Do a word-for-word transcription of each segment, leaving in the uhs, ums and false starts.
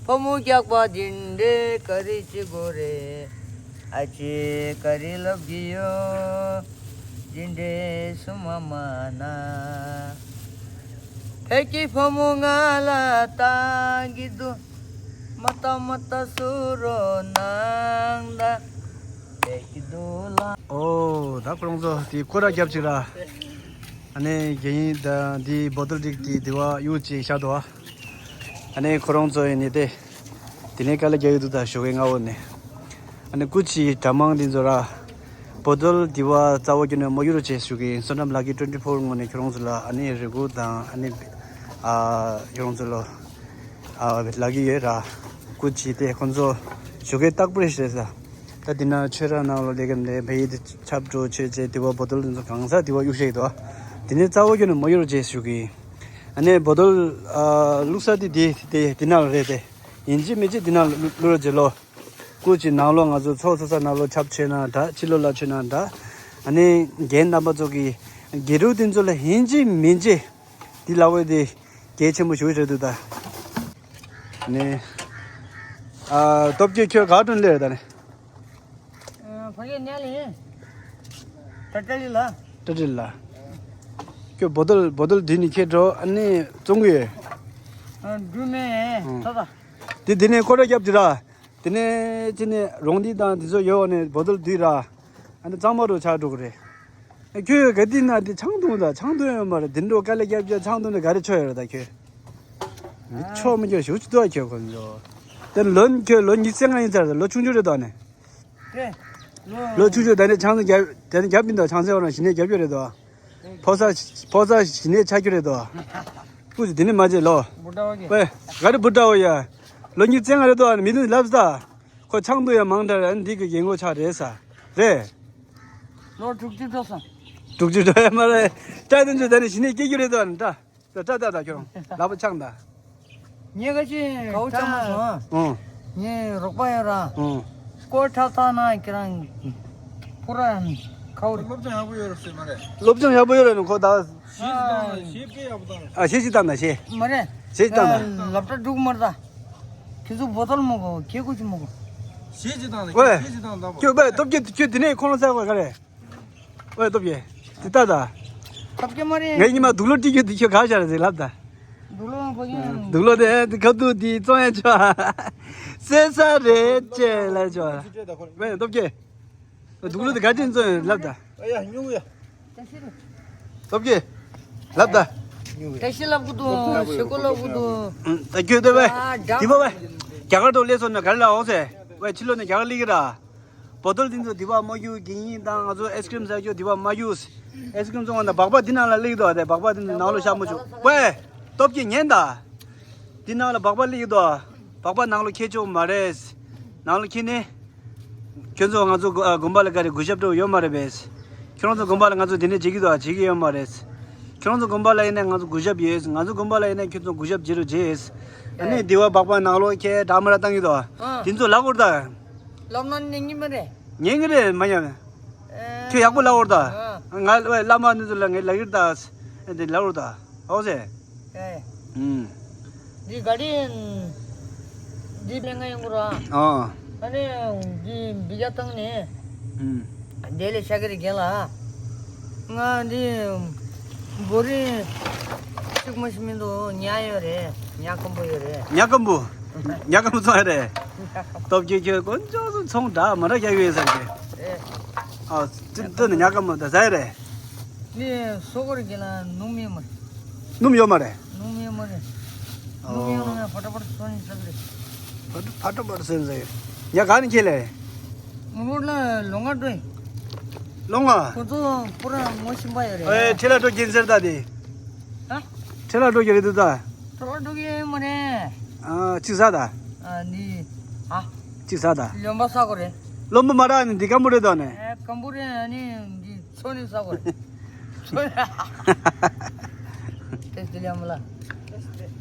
ཕོ་མོ་སྐྱག་པ་འདི་འདྲའི་ག་རེ་བྱེད་དགོས་རེད། ཨ་ཅེ་ག་རེ་ལབ་ཀྱི་ཡོད། འདི་འདྲའི་སུ་མ་མ་ན། ཕལ་སྐྱེས་ཕོ་མོ་ང་ལ་བཏང་གི་འདུག་མ་བཏང་མ་བཏང་སུ་རོ་ནང་ད། ཕལ་སྐྱེས་འདུག་ལ། ཨོ་ད་ཁོ་རང་ཚོ་དེ་སྐོར་ར་རྒྱབ་ཅིག་ར། ཨ་ནི་རྒྱ་ཡིན་ད་འདི་བོ་ཏོལ་ཏིག་དེ་དེ་བ་གཡུག་ཅིག་བཞག་འདུག་ཨ་ནི་ཁོ་རང་ཚོ་ཡིན་ནི་དེ། དེ་ནས་དཀའ་ལས་རྒྱག་གི་འདུག་ད་ཞོགས་ཀའི་སྔ་བོ་ནས། ཨ་ནི་སྐུ་མཁྱེན་གྲྭ་མང་འདི་ཚོ་ར། བོ་ཏོལ་དེ་བ་རྩ་བོ་རྒྱུ་ནས་མ་གཡུག་རོགས་བྱེད་ཞུ་གི་ཡིན། བསོད་ནམས་ལགས་ཀྱི་ཊུ་ཝེན་ཊི་ཕོར་ངོས་ནས་ཁྱོད་རང་ཚོ་ལ་ཨ་ནི་རེ་སྐུལ་དང་ཨ་ནི། ཨ་ཁྱོད་རང་ཚོ་ལ། ཨ་ལབ་ཀྱི་ཡོད་ར། སྐུ་མཁྱེན་དེ་ཁོང་ཚོ་ཞོགས་ཀའི་རྟག་པར་རེད་ཟེར་ས། ད་དེ་ན་ཆོས་ར་ནང་ལོ་ལས་ཀ་ལས་བས་ཡིད་ཆབ་འགྲོ་ཆོས་བྱེད་དེ་བ་བོ་ཏོལ་འདི་ཚོ་གང་ས་དེ་བ་གཡུག་བཤད་འདུག་དེ་ནས་རྩ་བོ་རྒྱུ་ནས་མ་གཡུག་རོགས་བྱེད་ཞུ་གི་ཡིན། ཨ་ནི་བོ་ཏོལ་ཨ་བླུགས་ས་དེ་དེ་དེ་དེ་ནང་ལ་རེད་དེ། ཡིན་གཅིག་མིན་གཅིག་དེ་ནང་ལ་བླུགས་རོགས་བྱེད་ལོ། སྐུ་མཁྱེན་ནང་ལོ་ང་ཚོ་ཚོགས་གཙོ་ས་ནང་ལོ་ཆབ་ཆོས་ན་འདྲ་ཕྱི་ལོ་ལ་ཆོས་ན་འདྲ། ཨ་ནི་རྒན་རྣམ་པ་ཚོ་གི་དགེ་ཕྲུག་དེ་ཚོ་ལ་ཡིན་གཅིག་མིན་གཅིག་དེ་ལ་བས་དེ་གལ་ཆེན་པོ་ཞུ་རེད་འདུག་ད། ནི། ཨ་སྟོབས་རྒྱལ་ཁྱོད་ག་དུ་སླེབས་ད་ནི། ཨ་ཕ་གི་ནས་ལ་ཡིན། ཏྲ་ཏྲ་ལི་ལ། ཏྲ་ཏྲ་ལི་ལ། ཁྱོད་བོ་ཏོལ་བོ་ཏོལ་འདི་ནི་ཁྱེད་འགྲོ་ཨ་ནི་བཙོང་གི་ཡོད། ཨ་འགྲུལ་མེད་ཨང་ཐོ་ད། དེ་དེ་ནས་ཁོ་ར་རྒྱབ་དེ་ར། དེ་ནས་ཅི་ནས་རོང་འདི་དང་དེ་ཚོ་ཡོད་ནས་བོ་ཏོལ་འདི་ར། ཨ་ནི་གཙང་མ་རུ་ཆགས་འགྲོ་གི་རེད། ཁྱོད་ག་དུས་ན་དེ་ཆང་འཐུང་ད་ཆང་འཐུང་ཡོད་མ་རེད། དེ་འགྲོ་དཀའ་ལས་རྒྱབ་རྒྱབ་ཆང་འཐུང་ནས་ག་རེ་ཆོ་ཡོད་རེད་ད་ཁྱོད། མི་ཆོ་མི་ཆོ་ཞུ་ཅི་ཏོ་ཁྱོད་ཁོ་ཚོ། དེ་ལོན་ཁྱོད་ལོ་ཉི་ཤུ་རྩ་ལྔ་ཡིན་ཚར་ད་ལོ་ཆུང་ཆུང་རེད་ད་ནི། ལོ་ཆུང་ཆུང་ད་ནི་ཆང་ཚ་རྒྱབ་ད་ནི་རྒྱབ་མི་འདུག་ཆང་ཚ་བ་ན་ཞི་ནས་རྒྱབ་རྒྱུ་རེད་དོ། ཕོ་ས་ཕོ་ས་ཞི་ནས་ཆགས་རྒྱུ་རེད་དོ། སྐུ་ཚེ་དེ་ནི་མ་བྱེད་ལོ། བུ་ཏྲ་བ་གི། ཝེ་ག་རེ་བུ་ཏྲ་བ་ཡ། ལོ་ཉི་ཤུ་རྩ་ལྔ་རེད་དོ་མི་འདུག་ལབ་ས། ཁོ་ཆང་འཐུང་ཡ་མང་དྲགས་རེད། འདི་གི་རྒན་གོག་ཆགས་རེད་ས། རེད། ལོ་དྲུག་ཅུ་འགྲོ་སོང་། དྲུག་ཅུ་འགྲོ་ཡ་མ་རེད། ལྕགས་དེ་ཚོ་ད་ནི་ཞི་ནས་སྐྱེ་རྒྱུ་རེད་དོ་ཨ་ནི་ད། ད་ད་ད་ད་ཁྱོད་རང་ལག་པ་འཆང་ད། ངས་ག་ཅི་ཁའུ་ཆང་མ་སོང་། ཨང་། ངས་རོགས་པ་ཡོད་ར། ཨང་། སྐོར་ཁྲ་ཚང་ན་ཁྱེད་རང་ཕོ་ར་ཁའུ་རེད། སློབ་སྦྱོང་ཡག་པོ་ཡོད་ར་ཟེར་མ་རེད། སློབ་སྦྱོང་ཡག་པོ་ཡོད་ར་ནི་ཁོ་ད། ཞེས་ཅིག་བཏང་ན་ཞེས་དཔེ་ཡག་པོ་བཏང་ན། ཨ་ཞེས་ཅིག་བཏང་ན་ཞེས། མ་རེད། ཞེས་ཅིག་བཏང་ན། ལབ་ཏྲ་འགྲུག་མར་ད། ཁྱེད་ཚོ་བོ་ཏོལ་མོ་གོ་ཁྱེད་ཀུ་ཅི་མོ་གོ། ཞེས་ཅིག་བཏང་ན་ཝེ། ཞེས་ཅིག་བཏང་ན་ད་བོ། ཁྱོད་ཝེ་སྟོབས་རྒྱལ་ཁྱོད་དེ་ནས་ཁོང་ལ་ཟ་དགོས་ག་རེད། ཝེ་སྟོབས་རྒྱལ། དེ་ལྟ་ད། སྟོབས་རྒྱལ་མ་རེད། ངས་ཉི་མ་དུག་ལོག་སྤྲད་རྒྱུ་དེ་ཁྱོད་ག་བྱ་ར་ཟིག་ལབ་ད། དུག་ལོག་ཕ་གི། དུག་ལོག་དེ་དེ་ཁ་ཐུག་དེ་བཙོང་ཡ་ཆོག་སེ་ས་རེད་ཅེས་ལབ་ཆོག་ཝེ་སྟོབས་རྒྱལ། དུག་ལོག་དེ་ག་ཅན་བཙོང་ཡ་ལབ་ད། ཨ་ཡ་སྨྱུ་གུ་ཡ། སྟོབས་རྒྱལ། ལབ་ད། བཀྲ་ཤིས་ལབ་གི་འདུག་ཞེ་གོ་ལབ་གི་འདུག་ད་ཁྱོད་དེ་བས། ཨ་དེ་བ་བས། རྒྱ་གར་དུ་སླེབས་སོང་ན་ག་རེ་ལ་འོང་ཟེར། ཝེ་ཕྱི་ལོགས་ནས་རྒྱ་གར་སླེབས་ཀྱི་ར། བོ་ཏོལ་འདི་ཚོ་དེ་བ་མ་གཡུག་རྒན་ཡིན་དང་ང་ཚོ་ཨེ་སི་ཀི་རིམ་ཟ་རྒྱུ་དེ་བ་མ་གཡུག་ཨེ་སི་ཀི་རིམ་བཙོང་བ་ན་སྦག་སྦག་འདི་ནང་ལ་སླེབས་ཀྱི་འདུག་ཨ་དེ་སྦག་སྦག་འདི་ཚོ་ནང་ལོགས་བཞག་མ་བཅུག་ཝེ། སྟོབས་རྒྱལ་ཉན་ད། འདི་ནང་ལ་སྦག་སྦག་སླེབས་ཀྱི་འདུག་སྦག་སྦག་ནང་ལོགས་འཁྱེར་ཆོག་མ་རེད། ནང་ལོགས་འཁྱེར་ནས། ཁྱོད་ཚོ་ང་ཚོ་དགོན་ཨ་དགོན་པ་ལ་ག་རེ་གུས་ཞབས་སྤྲོ་ཡོད་མ་རེད་པས། ཁྱོད་རང་ཚོ་དགོན་པ་ལ་ང་ཚོ་དེ་འདྲ་བྱེད་ཀྱི་འདུག་ཨ་བྱེད་ཀྱི་ཡོད་མ་རེད། ཁྱོད་རང་ཚོ་དགོན་པ་ལ་ཡིན་ན་ང་ཚོ་གུས་ཞབས་ཡོད། ང་ཚོ་དགོན་པ་ལ་ཡིན་ན་ཁྱོད་ཚོ་གུས་ཞབས་བྱེད་རོགས་བྱེད། ཨ་ནི་དེ་བ་སྦག་སྦག་ནང་ལོགས་ཁྱེར་འདྲ་མ་འདྲ་བཏང་གི་འདུག་ཨ་དེ་ཚོ་ལབ་དགོས་རེད་ད། ལབ་ན་ཉན་གི་མ་རེད། ཉན་གི་རེད་མ་ཉན། ཁྱོད་ཡག་པོ་ལབ་དགོས་རེད་ད། ང་བླ་མ་འདི་ཚོ་ལ་ངས་ལབ་ཀྱི་རེད་ད། དེ་ལབ་དགོས་རེད་ད། ཨོ་ཟེ། ཨེ། ཨུམ། འདི་ག་རེ། འདི་ལས་ང་ཡོང་གི་ར། ཨ། ཨ་ནི་འདི་འབི་རྒྱ་བཏང་ནས། ཨུམ། འདི་ལས་ཤ་གི་རེ་རྒན་ལ། ང་འདི་བོ་རི་གཅིག་མ་ཞིག་མི་འདུག་ཉ་ཡོད་རེད། ཉ་སྐམ་པོ་ཡོད་རེད། ཉ་སྐམ་པོ། ཉ་སྐམ་པོ་ཚོང་ཡ་རེད། སྟོབས་རྒྱལ་ཁྱོད་དཀོན་མཆོག་གསུམ་ཚོང་འདྲ་མ་འདྲ་རྒྱག་ཡོད་ས་རེད། ཨེ། ཨ། ཙི་ཙི་ནི་ཉ་སྐམ་པོ་ད་ཟ་ཡ་རེད། ནི་སོ་གོར་གྱི་ལ་ནུམ་ཡོད་མ་རེད། ནུམ་ཡོད་མ་རེད། ནུམ་ཡོད་མ་རེད། ཨོ། ནུམ་ཡོད་ན་ཕ་ཏྲ་ཕ་ཏྲ་སོན་ནི་ས་གི་རེད། ཕ་ཏྲ་ཕ་ཏྲ་སོན་ས་གི་རེད། ཡ་ག་ནི་ཁྱེད་ལས། མུ་ལོ་ལ་ལོ་ང་འགྲོ་ཡིན། ལོ་ང་། ཁོ་ཚོ་པུ་ར་ངོ་ཤེས་པ་ཡོད་རེད། ཨེ་ཁྲེ་ལ་འགྲོ་གིན་ཟེར་ད་དེ། ཧ། ཁྲེ་ལ་འགྲོ་གི་རེད་འདུག་ད། ཁྲེ་ལ་འགྲོ་གི་མ་རེད། ཨ་ཅིག་ཟ་ད། ཨ་ནི། ཨ། ཅིག་ཟ་ད། ལོན་པ་ཟ་གོ་རེད། ལོན་པ་མ་རག་ནི་འདི་སྐམ་པོ་རེད་དོ་ནི། ཨེ་སྐམ་པོ་རེད། ཨ་ནི་འདི་ཚོ་ནི་ཟ་གོ་རེད། ཏེ་ཏེ་ལ་མ་ལ།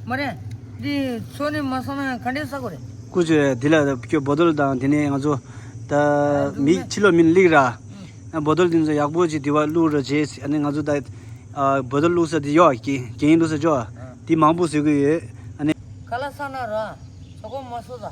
མ་རེད། འདི་ཚོ་ནི་མ་ཟ་ན་ག་འདྲས་ཟ་གོ་རེད། སྐུ་མཁྱེན་འདི་ལ་ཁྱོད་བོ་ཏོལ་དང་དེ་ནས་ང་ཚོ་ད་མི་ཕྱི་ལོགས་མི་སླེབས་ར། བོ་ཏོལ་འདི་ཚོ་ཡག་པོ་ཅིག་དེ་བ་བླུགས་ར་བྱས། ཨ་ནི་ང་ཚོ་ད་བོ་ཏོལ་བླུགས་ས་དེ་ཡོད་ཀྱི་རྒྱན་བླུགས་ས་ཅོ་དེ་མང་པོ་བཟོ་གི་ཡོད། ཨ་ནི་ཁ་ལག་ཟ་ན་ར། ཁོ་མ་སོ་ད།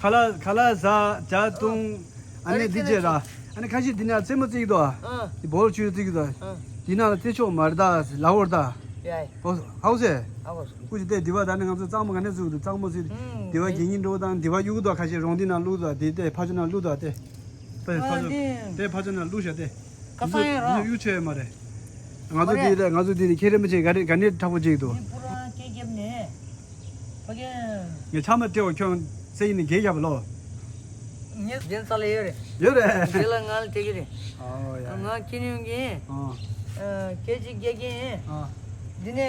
ཁ་ལག་ཁ་ལག་ཟ་ཇ་བཏུང་། ཨ་ནི་འདི་བྱས་ར། ཨ་ནི་ཁ་ཤས་འདི་ནས་རྩེད་མོ་རྩེ་གི་འདུག་ཨ། ཨ། འདི་བོ་ལ་ཆུ་རྩེ་གི་འདུག་ཨ། ཨ། འདི་ནང་ལ་རྩེད་ཆོག་མ་རེད་ད། ལ་འོར་ད། ཡ་ཡ། ཧའོ་ཧའོ་སེ། ཨ་ཧོ། སྐུ་ཅི་དེ་འདི་བ་ད་ནི་ང་ཚོ་གཙང་མ་ག་ནས་བཙུགས་འདུག་གཙང་མ་ཟེར། ཨུམ། འདི་བ་དགེ་བསྙེན་འགྲོ་དང་འདི་བ་གཡུག་འདུག་ཁ་ཤས་རོང་འདི་ནང་བླུག་འདུག་དེ་དེ་ཕ་ཆུ་ནང་བླུག་འདུག་དེ། དེ་ཕ་ཆུ། ཨ་དེ། དེ་ཕ་ཆུ་ནང་བླུག་བཞག་དེ། ཁ་སང་ཡོད་ར། འདི་གཡུག་ཆོད་ཡོད་མ་རེད། ང་ཚོ་འདི་ལ་ང་ཚོ་འདི་ནི་ཁྱེད་རེ་མ་བྱེད་ག་རེ་ག་ནས་དྲག་པོ་བྱེད་ཀྱི་འདུག་མི་སྤུ་ར་སྐད་རྒྱབ་ནས། ཕ་གི། ངས་ཆ་མ་སྤྲད་བ་ཁྱོད་སེ་ཡིན་ནི་རྒྱལ་རྒྱབ་ལོ། ངས་རྒྱན་ས་ལ་ཡོད་རེད། ཡོད་རེད། རྒྱལ་ལ་ང་ལ་སྤྲད་ཀྱི་རེད། ཨོ་ཡ། ང་ཁྱེད་ཉུང་གི། ཨོ། སྐད་ཅིག་རྒྱག་གི། ཨོ། འདི་ནས།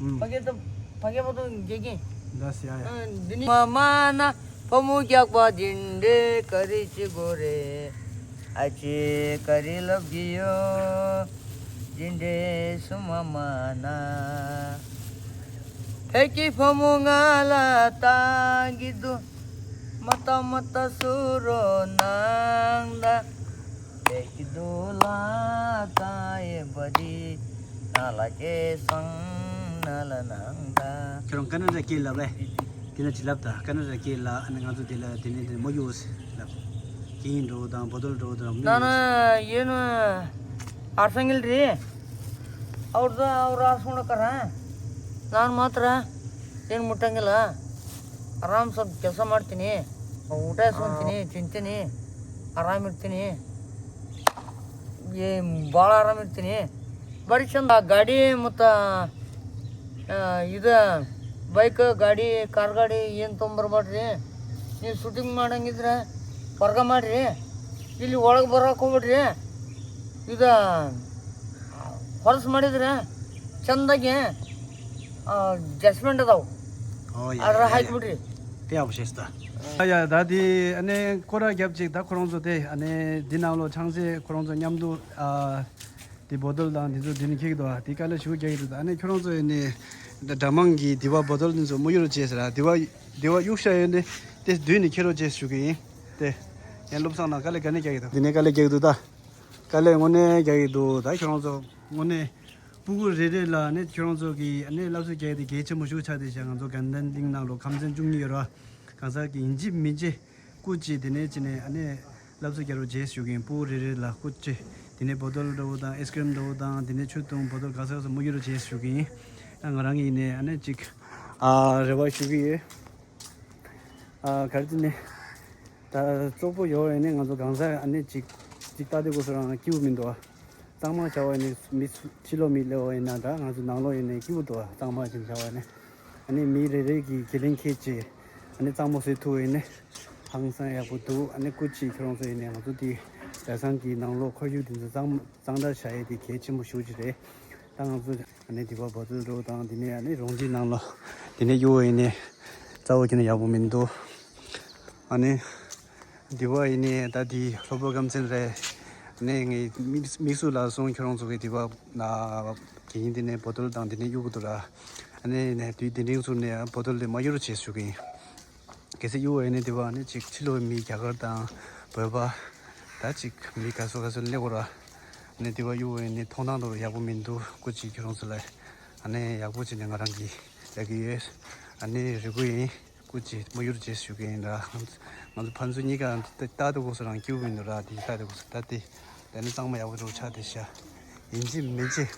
ཨུམ། ཕ་གི་ཏོ། ཕ་གི་པ་ཏོ་རྒྱག་གི། འདི་ནས། མ་མ་ན་ཕོ་མོ་རྒྱག་པ་འདི་འདྲའི་ག་རེ་བྱེད་དགོས་རེད། ཨ་ཅེ་ག་རེ་ལབ་གི་ཡོད། འདི་འདྲའི་སུ་མ་མ་ན། ཕ་གི་ཕོ་མོ་ང་ལ་བཏང་གི་འདུག་མ་ཏ་མ་ཏ་སུ་རོ་ནང་ད། ལེགས་འདུག་ལ་ད་ཡེ་བ་དི། ན་ལ་ཀེ་སང་ན་ལ་ནང་ད། ཁྱོད་རང་ཀ་ན་ཌ་སྐད་ལབ་པས། དེ་ན་ཅི་ལབ་ད་ཀ་ན་ཌ་སྐད་ལ་ཨ་ནི་ང་ཚོ་དེ་ལ་དེ་ནས་དེ་མོ་ཡོད་ལབ། གིན་འགྲོ་དང་བོ་དོལ་འགྲོ་དང་མི་ན་ཡོད། ན་ཡོད་ན་ཨར་སང་གིལ་རེད། और तो और आर सोना कर रहा है। नान मात्र है। दिन मुटंगला। आराम सब कैसा मारते नहीं। उठे सुनते नहीं, चिंते नहीं। आराम इतने। ये बाल आराम इतने। बड़ी चंदा गाड़ी मत। इधर बाइक गाड़ी, कार गाड़ी, ये तुम बरबर रे। ये शूटिंग मारेंगे इधर। परगा मार रे। ಇಲ್ಲಿ ಒಳಗೆ ಬರೋಕೆ ಹೋಗ್ಬಿಡ್ರಿ. ಇದು ಹೊಲಸು ಮಾಡಿದ್ರೆ ಚಂದಾಗಿ ಜಜ್ಮೆಂಟ್ ಅದಾವು. ཨོ་ཡ། ཨ་ར་ཡ་ཡ། ཧ་ཡ་པོ་ཤེས་ད། ཨ་ཡ་ད་དེ་ཨ་ནི་སྐོར་ར་རྒྱབ་ཅིག་ད་ཁོ་རང་ཚོ་དེ་ཨ་ནི་འདི་ནང་ལོ་ཆང་ས་ཁོ་རང་ཚོ་མཉམ་དུ་ཨ་དེ་བོ་དོལ་དང་དེ་ཚོ་དེ་ནི་ཁེག་འདུག་དེ་དཀའ་ལས་ཞུ་རྒྱག་གི་འདུག་ད་ཨ་ནི་ཁྱོད་རང་ཚོ་ཨ་ནི་འདྲ་མང་གི་དེ་བ་བོ་དོལ་དེ་ཚོ་མོ་ཡུ་རུ་བྱས་ཟེར་ར་དེ་བ་དེ་བ་གཡུག་ཤ་ཡོད་ནི་དེ་དུས་ནི་ཁྱེད་རོ་བྱས་ཞུ་གི་ཡིན་དེ་ཡང་བློ་བཟང་ནང་དཀའ་ལས་ག་ནས་རྒྱག་གི་འདུག་དེ་ནས་དཀའ་ལས་རྒྱག་གི་འདུག་ད། དཀའ་ལས་དངོས་གནས་རྒྱག་གི་འདུག་ད་ཁྱོད་རང་ཚོ་དངོས་གནས་སྤུ་གུ་རེ་རེ་ལ་ནི་ཁྱོད་རང་ཚོ་གིས་ནི་སློབ་གསོ་རྒྱག་དེ་གལ་ཆེན་པོ་ཞིག་ཆགས་ཏེ་བྱས་ང་ཚོ་དགའ་ལྡན་གླིང་ནང་ལོ་ཁམས་ཚན་བཅུ་གཉིས་ཡོད་ར་གང་ཟག་གི་ཡིན་གཅིག་མིན་གཅིག་སྐུ་གཅིག་དེ་ནས་ཅི་ནས་ནི་སློབ་གསོ་རྒྱག་རོགས་བྱེད་ཞུ་གི་ཡིན། སྤུ་གུ་རེ་རེ་ལ་སྐུ་གཅིག་དེ་ནས་བོ་དོལ་འདྲ་བོ་དང་ཨེ་སི་ཀི་རིམ་འདྲ་བོ་དང་དེ་ནས་ཆུ་བཏུང་བོ་དོལ་ག་ས་ག་ས་མོ་ཡུ་རོ་བྱེད་ཞུ་གི་ཡིན། ང་རང་གི་ཡིན་ནས་ནི་ཅིག་ཨ་རེ་བ་ཞུ་གི་ཡོད། ཨ་ག་རེ་ཟེར་ནས། ད་གཙོ་བོ་ཡོད་ཡིན་ནས་ང་ཚོ་གང་ཟག་ཨ་ནི་ཅིག་ཅིག་ལྟ་དུས་སྐབས་སུ་རང་སྐྱིད་པོ་མི་འདུག་ཨ། གཙང་མ་བྱ་བ་ནི་མི་སུ་ཕྱི་ལོགས་མི་སླེབས་པ་ཡིན་ན་འདྲ་ང་ཚོ་ནང་ལོགས་ཡིན་ནས་སྐྱིད་པོ་འདུག་ཨ། གཙང་མ་ཅིག་བྱ་བ་ནི་ཨ་ནི་མི་རེ་རེ་གིས་གྱེན་ལངས་ཁྱེར་བྱས་ཨ་ནི་གཙང་མ་བཟོས་ཐུབ་པ་ཡིན་ནས་ཧང་སང་ཡག་པོ་འདུག་ཨ་ནི་སྐུ་མཁྱེན་ཁྱོད་རང་ཚོ་ཡིན་ནས་ང་ཚོ་འདི་གྲྭ་ཚང་གི་ནང་ལོགས་ཁོར་ཡུག་འདི་ཚོ་གཙང་གཙང་སྦྲ་བྱ་ཡས་དེ་གལ་ཆེན་པོ་ཞེ་པོ་ཅིག་རེད། ད་ང་ཚོ་ཨ་ནི་འདི་པ་བ་ཚོ་འགྲོ་དང་འདི་ནས་ཨ་ནི་རོང་འདི་ནང་ལོགས་འདི་ནས་གཡུག་པ་ཡིན་ནས་རྩ་བ་ཁྱོན་ནས་ཡག་པོ་མི་འདུག་ཨ་ནི་འདི་པ་ཡིན་ནས་ད་འདི་སློབ་དཔོན་ཁམས་ཚན་རེད། ཨ་ནི་ངའི་མིག་མིག་ཟུར་ལ་སོང་ཁྱོད་རང་ཚོ་གི་འདི་པ་ན་གི་ཡིན་འདི་ནས་བོ་དོལ་དང་འདི་ནས་གཡུག་གི་འདུག་ར། ཨ་ནི་ནས་དུས་འདི་འདྲའི་ཚུར་ནས་བོ་དོལ་དེ་མ་གཡུག་རོགས་བྱེད་ཞུ་གི་ཡིན། གལ་སྲིད་གཡུག་པ་ཡིན་ན་དེ་བ་ནི་ཅིག་ཕྱི་ལོགས་མི་རྒྱ་གར་དང་བོད་པ་ད་ཅིག་མི་ག་ཚོད་ག་ཚོད་སླེབས་དགོས་ར། ནི་དེ་བ་གཡུག་པ་ཡིན་ནི་མཐོང་སྣང་དུ་ཡག་པོ་མི་འདུག་སྐུ་མཁྱེན་ཁྱོད་རང་ཚོ་ལ་ཨ་ནི་ཡག་པོ་བྱས་ནས་ང་རང་གིས་ལབ་ཀྱི་ཡོད། ཨ་ནི་རེ་སྐུལ་ཡིན། སྐུ་མཁྱེན་མ་གཡུག་རོགས་བྱེད་ཞུ་གི་ཡིན་ར། ང་ཚོ་ཕན་ཚུན་གཉིས་ཀ་ལྟ་དུས་སྐབས་སུ་རང་སྐྱིད་པོ་མི་འདུག་ར། དེ་ལྟ་དུས་སྐབས་སུ་ད་དེ། ད་ནི་གཙང་མ་ཡག་པོ་འདྲ་པོ་ཆགས་བསྡད་ཤག་ཡིན་གཅིག་མིན་གཅིག་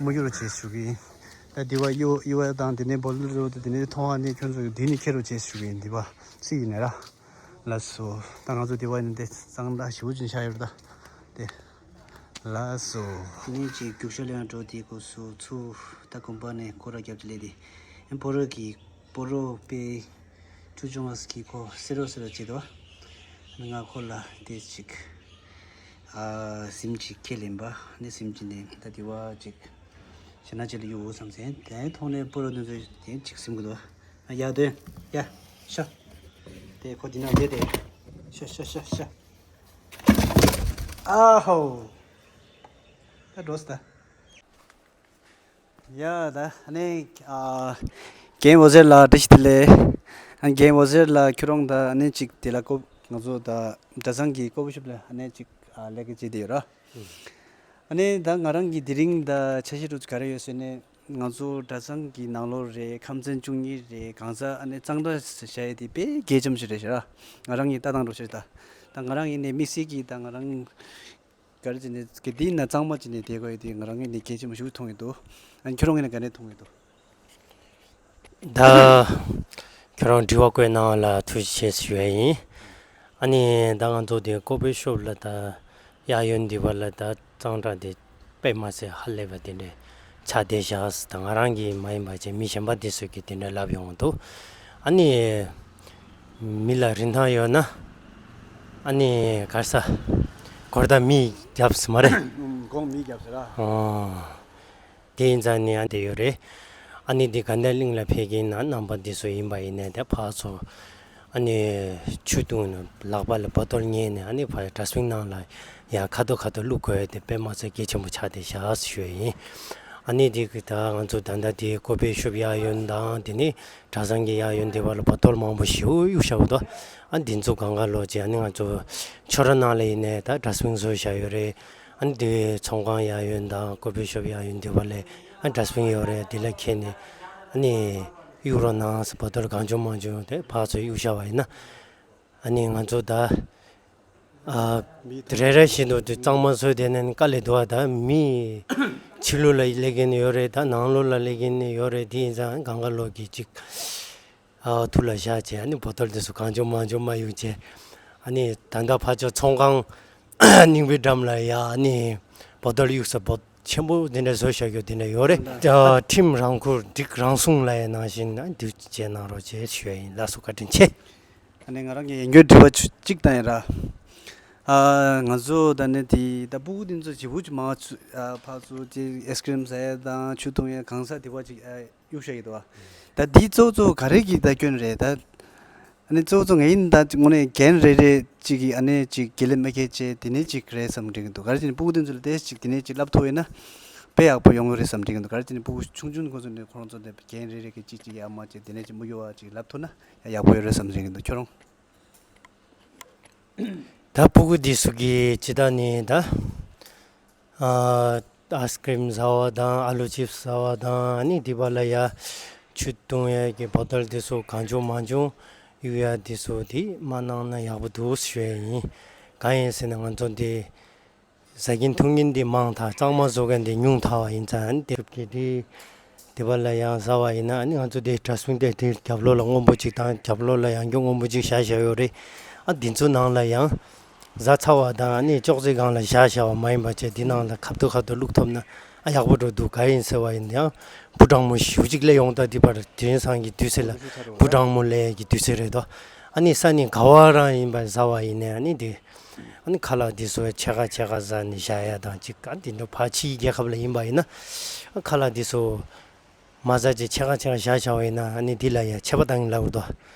མ་གཡུག་རོགས་བྱེད་ཞུ་གི་ཡིན། ད་དེ་བ་གཡུག་གཡུག་པ་དང་དེ་ནས་བོ་དོལ་འདྲ་པོ་དེ་ནས་མཐོང་བ་ནི་ཁྱོད་ཚོ་གི་དེ་ནས་ཁྱེར་རོགས་བྱེད་ཞུ་གི་ཡིན། དེ་བ་སི་ཡིན་ནས་ར། ལགས་སོ། ད་ང་ཚོ་དེ་བ་ཡིན་ཏེ་གཙང་སྦྲ་ཞེ་པོ་ཅིག་ཆགས་ཡོད་རེད་ད། དེ། ལགས་སོ། ནས་ཅིག་རྒྱུག་ཤར་ལ་ཡང་འགྲོ་དེ་སྐབས་སུ་ཚུར་ད་དགོན་པ་ནས་སྐོར་ར་རྒྱབ་ཅིག་སླེབས་ཏེ། ཕོ་རོག་གི་ཕོ་རོག་པའི་ཆུ་ཆུང་བ་ཟིག་གིས་ཁོ་སེ་རོ་སེ་རོ་བྱེད་དོ། ང་ཁོ་ལ་དེ་ཅིག་ཨ་སིམ་ཅིག་ཁས་ལེན་པ་ནི་སིམ་ཅིག་ནས་ད་དེ་བ་ཅིག་ཞེ་ན་ཅིག་ལ་གཡུག་བསམ་ཟེར་དེ་མཐོང་ནས་ཕོ་རོག་དེ་ཚོ་དེ་ཅིག་སིམ་གི་འདུག་ཨ་ཡ་དོན་ཡ་ཤ་དེ་ཁོ་དེ་ན་བསྡད་དེ་ཤ་ཤ་ཤ་ཤ་ཨ་ཧོ་ད་འགྲོ་སི་ད། ཡ་ད་ཨ་ནི་ཨ་རྒན་འོད་ཟེར་ལགས་བཀྲ་ཤིས་བདེ་ལེགས། ཨ་རྒན་འོད་ཟེར་ལགས་ཁྱོད་རང་ད་ཨ་ནི་ཅིག་དེ་ལ་ཀོ་ང་ཚོ་ད་གྲྭ་ཚང་གི་ཀོ་བུ་ཤོབ་ལ་ཨ་ནི་ཅིག་ཨ་ལས་ཀ་བྱེད་དེ་ཡོད་ར། ཨ་ནི་ད་ང་རང་གི་དེ་རིང་ད་འཆར་གཞི་འདྲ་པོ་ག་རེ་ཡོད་ཟེར་ནས་ ང་ཚོ་གྲྭ་ཚང་གི་ནང་ལོགས་རེད། ཁམས་ཚན་བཅུ་གཉིས་རེད། གང་ཟག་ཨ་ནི་གཙང་སྦྲ་བྱ་ཡས་དེ་དཔེ་གལ་ཆེན་པོ་ཞིག་རེད་ཤག་ང་རང་གི་ལྟ་སྟངས་འདྲ་ཞིག་རེད་ད། ད་ང་རང་ཡིན་ནའི་དམིགས་བསལ་གྱིས་ད་ང་རང་ག་རེ་བྱས་ནས་ག་དེའི་ནང་གཙང་མ་བྱས་ནས་བསྡད་དགོས་ཡས་དེ་ང་རང་ཡིན་ནའི་གལ་ཆེན་པོ་ཞིག་མཐོང་གི་འདུག་ཨ་ནི་ཁྱོད་རང་ཡིན་ན་ག་འདྲ་མཐོང་གི་འདུག་ད་ཁྱོད་རང་དྲི་བ་བཀོད་གནང་བ་ལ་ཐུགས་རྗེ་ཆེ་ཞུ་ཡ་ཡིན། ཨ་ནི་ད་ང་ཚོ་དེ་ཀོ་ཕེ་ཤོབ་ལ་ད་གཡས་གཡོན་འདི་པ་ལ་ད་གཙང་སྦྲ་དེ་དཔེ་མ་ཚད་ཧ་ལས་པ་དེ་འདྲས་ཆགས་བསྡད་ཤག་ད་ང་རང་གིས་མ་ཡིན་པ་བྱས་མི་གཞན་པ་དེ་ཚོས་ཀྱིས་དེ་འདྲས་ལབ་ཡོང་གི་འདུག་ཨ་ནི་མི་ལ་རིན་ཐང་ཡོད་ན་ཨ་ནི་ག་རེ་ཟ་གོར་ད་མི་རྒྱབ་སི་མ་རེད། གོང་མི་རྒྱབ་སི་ར། ཨོ། དེ་ཡིན་ཙང་ནི་ཨ་དེ་ཡོད་རེད། ཨ་ནི་འདི་དགའ་ལྡན་གླིང་ལ་ཕེབས་ཀྱིན་ན་རྣམ་པ་འདི་ཚོ་ཡིན་པ་ཡིན་ནའི་དེ་ཕར་ཚུར་ཨ་ནི་ཆུ་བཏུང་ནས་ལག་པ་ལ་བ་ཏོལ་ཉལ་ནས་ཨ་ནི་ཕར་ཌ་སི་བིན་ནང་ལ་ཡ་ཁ་ཐོ་ཁ་ཐོ་བླུག་དགོས་དེ་དཔེ་མ་ཚད་གལ་ཆེན་པོ་ཆགས་བསྡད་ཤག་ཞུ་ཡ་ཡིན། ཨ་ནི་འདི་གི་ད་ང་ཚོ་ད་ལྟ་དེ་ཀོ་ཕེ་ཤོབ་གཡས་གཡོན་དང་དེ་ནི་གྲྭ་ཚང་གི་གཡས་གཡོན་དེ་བར་ལ་བ་ཏོལ་མང་པོ་ཞིག་གཡུགས་བཞག་འདུག་ཨ་འདི་ཚོ་གང་ག་ལོག་ཅིག་ཨ་ནི་ང་ཚོ་ཆོས་ར་ནང་ལ་ཡིན་ནའི་ད་ཌ་སི་བིན་བཟོས་བཞག་ཡོད་རེད། ཨ་ནི་དེ་ཚོང་ཁང་གཡས་གཡོན་དང་ཀོ་ཕེ་ཤོབ་གཡས་གཡོན་དེ་བ་ལས་ཨ་ཌ་སི་བིན་ཡོད་རེད། དེ་ལ་ཁྱེར་ནས་ཨ་ནི་གཡུག་རོགས་གནང་ཟེར་བ་ལྟར་གང་བྱུང་མང་བྱུང་དེ་ཕར་ཚུར་གཡུག་བཞག་པ་ཡིན་ན་ཨ་ནི་ང་ཚོ་ད་ཨ་རེ་རེ་བཞིན་དུ་དེ་གཙང་མ་བཟོས་བསྡད་ནས་དཀའ་ལས་འདུག་བ། ད་མི་ཕྱི་ལོགས་ལ་སླེབས་མཁན་ཡོད་རེད། ད་ནང་ལོགས་ལ་སླེབས་མཁན་ཡོད་རེད། དེ་ཡིན་ཙང་གང་ག་ལོག་གི་ཅིག་ཨ་ཐུགས་ལ་བཞག་བྱས་ཨ་ནི་བོ་ཏོལ་དེ་ཚོ་གང་བྱུང་མང་བྱུང་མ་གཡུག་བྱས། ཨ་ནི་ད་ལྟ་ཕར་ཕྱོགས་ཚོང་ཁང་རྙིང་པའི་འགྲམ་ལ་ཡ་ཨ་ནི་བོ་ཏོལ་གཡུག་ས་བོ་ཆེན་པོ་དེ་འདྲ་བཟོས་བཞག་རྒྱུ་དེ་འདྲ་ཡོད་རེད། ཨ་ཁྲིམས་རང་ཁུར་སྒྲིག་རང་སྲུང་ལབ་ཡ་ནང་བཞིན་ཨ་འདུ་བྱེད་གནང་རོགས་བྱས་ཞུ་ཡ་ཡིན། ལགས་སོ། བཀའ་དྲིན་ཆེ། ཨ་ནི་ང་རང་གི་ཡིན་རྒྱུའི་དྲི་བ་ཆུ་གཅིག་བཏང་ཡིན་ར། ཨ་ང་ཚོ་ད་ནི་དེ་ད་སྤུ་གུ་དེ་ཚོ་བྱིས་པ་ཆུ་མང་ཆུ་ཨ་ཕར་ཚུར་ཅིག་ཨེ་སི་ཀི་རིམ་ཟ་ཡ་དང་ཆུ་འཐུང་ཡ་གང་ས་དེ་བ་ཅིག་ཨ། གཡུག་བཞག་གི་འདུག་བ། ད་འདི་གཙོ་བོ་གཙོ་བོ་ག་རེ་གི་ད་སྐྱོན་རེད་ད། ཨ་ནི་གཙོ་བོ་གཙོ་ངས་ཡིན་ད་དངོས་གནས་འགན་རེ་རེ་གཅིག་གི་ཨ་ནི་གཅིག་དགེ་ལེགས་མ་ཁེལ་བྱས་དེ་ནས་གཅིག་རེད་བསམ་དྲན་གི་འདུག་ག་རེ་བྱས་ནས་སྤུ་གུ་དེ་ཚོ་ལ་དེ་གཅིག་དེ་ནས་གཅིག་བསླབ་ཐུབ་ཡོད་ན་དཔེ་ཡག་པོ་ཡོང་གི་རེད་བསམ་དྲན་གི་འདུག་ག་རེ་བྱས་ནས་སྤུ་གུ་ཆུང་ཆུང་ཁོ་ཚོ་ནས་ཁོ་རང་ཚོ་དེ་འགན་རེ་རེ་གི་གཅིག་གཅིག་ཡར་མར་བྱས་དེ་ནས་གཅིག་མི་གཡོ་བ་གཅིག་བསླབ་ཐུབ་ན་ཡག་པོ་ཡོད་རེད་བསམ་དྲན་གི་འདུག་ཁྱོད་རང་། ད་སྤུ་གུ་འདི་ཚོ་གི་ཇི་ལྟར་ནི་ད། ཨ་ཨའི་སི་ཀི་རིམ་ཟ་བ་དང་ཨ་ལུ་ཅིབ་སི་ཟ་བ་དང་ཨ་ནི་འདི་པ་ལ་ཡ་ཆུ་འཐུང་ཡ་གི་བོ་ཏོལ་འདི་ཚོ་གང་བྱུང་མང་བྱུང་གཡུག་ཡ་འདི་ཚོ་འདི་མ་གནང་ན་ཡག་པོ་འདུག་ཞུ་ཡ་ཡིན། གང་ཡིན་ཟེར་ན་ང་ཚོ་འདི་ཟ་གིན་འཐུང་གིན་འདི་མང་ཐལ། གཙང་མ་བཟོ་མཁན་འདི་ཉུང་ཐལ་བ་ཡིན་ཙང་ཨ་ནི་དེ་གི་འདི་འདི་པ་ལ་ཡང་ཟ་བ་ཡིན་ན་ཨ་ནི་ང་ཚོ་འདི་ཌ་སི་བིན་དེ་འདི་རྒྱབ་ལོགས་ལ་སྔོན་པོ་གཅིག་དང་རྒྱབ་ལོགས་ལ་ཡང་རྒྱུ་སྔོན་པོ་གཅིག་བཞག་བཞག་ཡོད་རེད། ཨ་འདི་ཚོ་ནང་ལ་ཡང་། བཟའ་ཚར་བ་དང་ཨ་ནི་ཅོག་ཙེ་སྒང་ལ་བཞག་བཞག་པ་མ་ཡིན་པ་བྱས་འདི་ནང་ལ་ཁ་ཐུག་ཁ་ཐུག་བླུགས་ཐུབ་ན་ཨ་ཡག་པོ་འགྲོ་འདུག་ག་ཡིན་ཟེར་བ་ཡིན་ཡང་བུ་གྲང་མོ་ཞེ་པོ་ཅིག་སླེབས་ཡོང་ད་འདི་བར་དེང་སང་གི་དུས་ཚོད་ལ་བུ་གྲང་མོ་སླེབས་ཀྱི་དུས་ཚོད་རེད་དོ། ཨ་ནི་ས་ནི་ག་བ་རང་ཡིན་པ་ཟ་བ་ཡིན་ནའི་ཨ་ནི་འདི་ཨ་ནི་ཁ་ལག་འདི་ཚོ་ཕྱེད་ཀ་ཕྱེད་ཀ་ཟ་ནི་བཞག་ཡ་དང་ཅིག་ག་འདི་འདྲ་ཕར་ཕྱིའི་རྒྱལ་ཁབ་ལ་ཡིན་པ་ཡིན་ན་ཨ་ཁ་ལག་འདི་ཚོ། མ་ཟ་ཅིག་ཕྱེད་ཀ་ཕྱེད་ཀ་བཞག་བཞག་པ་ཡིན་ན་ཨ་ནི་འདི་ལ་ཡ་ཆད་པ་བཏང་གི་ལབ་རེད་དོ།